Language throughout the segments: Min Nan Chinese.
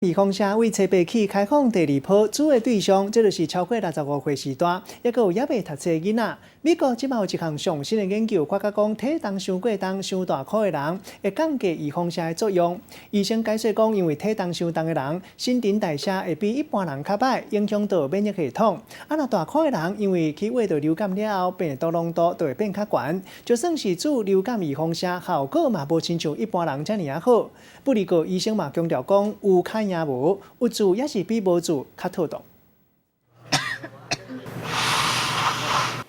預防射為初八起開放第二波注的對象，這就是超過65歲序大，抑閣有猶未讀冊囡仔。美國這馬有一項上新的研究，發覺講體重傷過重、傷大箍的人，會降低預防射的作用。醫生解釋講，因為體重傷重的人，新陳代謝會比一般人較䆀，影響到免疫系統。啊，若大箍的人，因為去患著流感了後，病毒濃度就會變較懸。就算是注流感預防射，效果嘛無親像一般人遮爾仔好。不過醫生嘛強調講，有較贏無，有注也是比無注較妥當。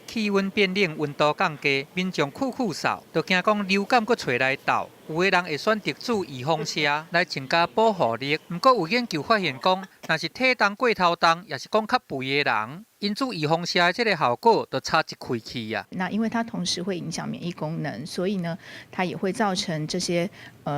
氣溫變冷，溫度降低，民眾咳咳嗽，就驚講流感閣揣來鬥。有的人會選擇注預防射來增加保護力。毋過有研究發現講，若是體重過頭重，抑是講較肥的人，𪜶注預防射的這个效果就差一開去啊。那因為它同時會影響免疫功能，所以呢，它也會造成這些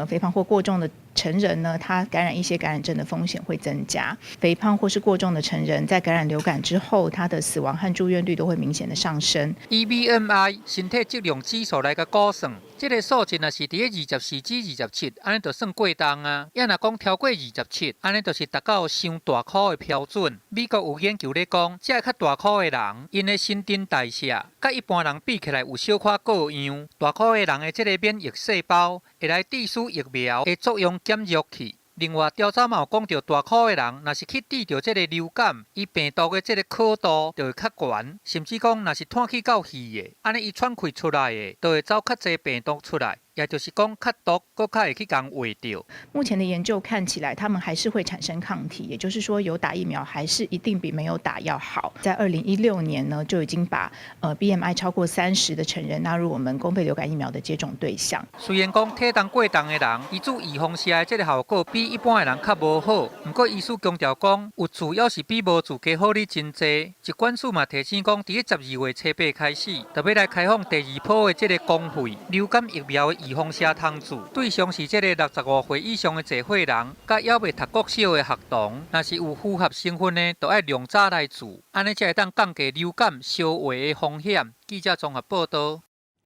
肥胖或過重的成人呢，他感染一些感染症的風險會增加。肥胖或是過重的成人在感染流感之後，他的死亡和住院率都會明顯的上升。以 BMI 身體質量指數來共估算，這个數字若是佇24至27，按呢就算過重啊。抑若講超過二十七，按呢就是達到傷大箍的標準。美國有研究咧講，這个較大箍的人，𪜶的新陳代謝佮一般人比起來有小可過樣。大箍的人的這个免疫細胞會來致使疫苗的作用減弱去。另外，調查嘛有講著大箍的人，若是去得著這个流感，伊病毒的這个可度就會較懸，甚至講若是喘氣夠稀的，按呢伊喘氣出來的，就會走較濟病毒出來，也就是講較毒，閣較會去共患著。目前的研究看起來，他們還是會產生抗體，也就是說有打疫苗還是一定比沒有打要好。在2016年呢，就已經把BMI 超過30的成人納入我們公費流感疫苗的接種對象。雖然講體重過重的人，伊注預防射的這个效果比一般的人較無好，毋過醫師強調講，有注猶是比無注加好哩真濟。疾管署嘛提醒講，佇咧12月初八開始，就欲來開放第二波的這个公費流感疫苗的預防射通注，對象是這个65歲以上的濟歲人，佮猶未讀國小的學童，若是有符合身份的，就愛量早來注，按呢才會當降低流感相患的風險。記者綜合報導。